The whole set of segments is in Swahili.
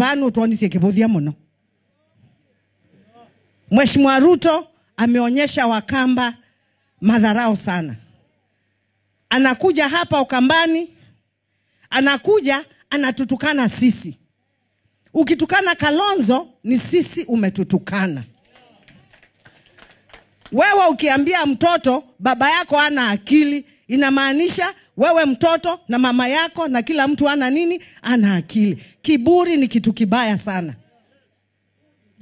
Vanu tuonisie kibuthia muno. Mheshimiwa Ruto ameonyesha Wakamba madharau sana. Anakuja hapa Ukambani, anakuja anatutukana sisi. Ukitukana Kalonzo ni sisi umetutukana. Wewe ukiambia mtoto baba yako hana akili, inamaanisha wewe mtoto na mama yako na kila mtu ana nini? Ana akili. Kiburi ni kitu kibaya sana.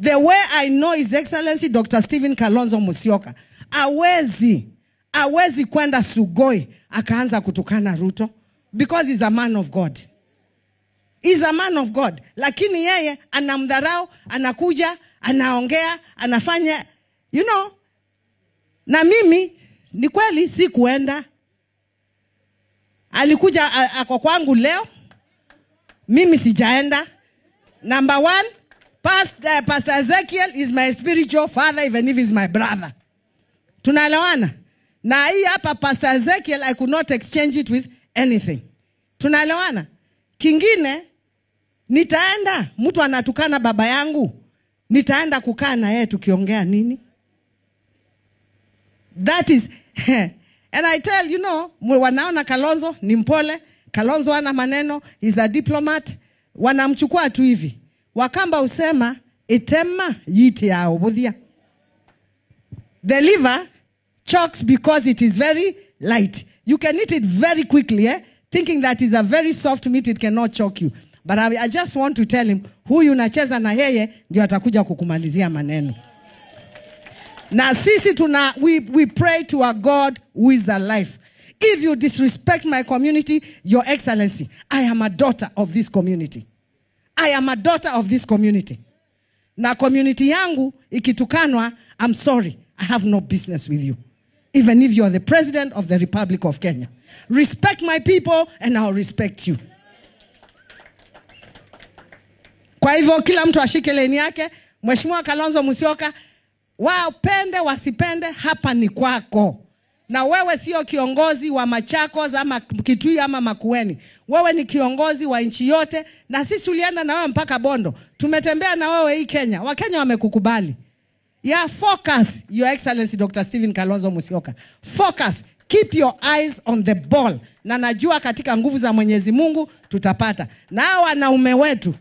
The way I know His Excellency Dr. Stephen Kalonzo Musyoka, hawezi kwenda Sugoi akaanza kutukana Ruto, because he's a man of God. He's a man of God. Lakini yeye anamdharau, anakuja, anaongea, anafanya, you know. Na mimi ni kweli sikuenda. Alikuja ako kwangu leo. Mimi sijaenda. Number one, Pastor Ezekiel is my spiritual father, even if he's my brother. Tunaelewana? Na hii hapa Pastor Ezekiel, I could not exchange it with anything. Tunaelewana? Kingine, nitaenda, mtu anatukana baba yangu, nitaenda kukaa na yeye tukiongea nini? That is, and I tell you know, wanaona Kalonzo ni mpole, Kalonzo ana maneno, he's a diplomat, wanamchukua tu hivi. Wakamba usema, itema yiti ya obuthia. The liver chokes because it is very light. You can eat it very quickly, eh? Thinking that it's a very soft meat, it cannot choke you. But I just want to tell him, huyu unacheza na yeye, ndio atakuja kukumalizia maneno. Na sisi tuna, we pray to our God who is alive. If you disrespect my community, Your Excellency, I am a daughter of this community. I am a daughter of this community. Na community yangu ikitukanwa, I'm sorry, I have no business with you. Even if you are the president of the Republic of Kenya. Respect my people and I'll respect you. Kwa hivyo kila mtu ashike leni yake. Mheshimiwa Kalonzo Musyoka, wapende wasipende, hapa ni kwako. Na wewe sio kiongozi wa Machakos ama Kitui ama Makueni. Wewe ni kiongozi wa nchi yote, na sisi tulienda na wewe mpaka Bondo. Tumetembea na wewe hii Kenya. Wakenya wamekukubali. Yeah, focus, Your Excellency Dr. Stephen Kalonzo Musyoka. Focus. Keep your eyes on the ball. Na najua katika nguvu za Mwenyezi Mungu tutapata. Na hawa wanaume wetu,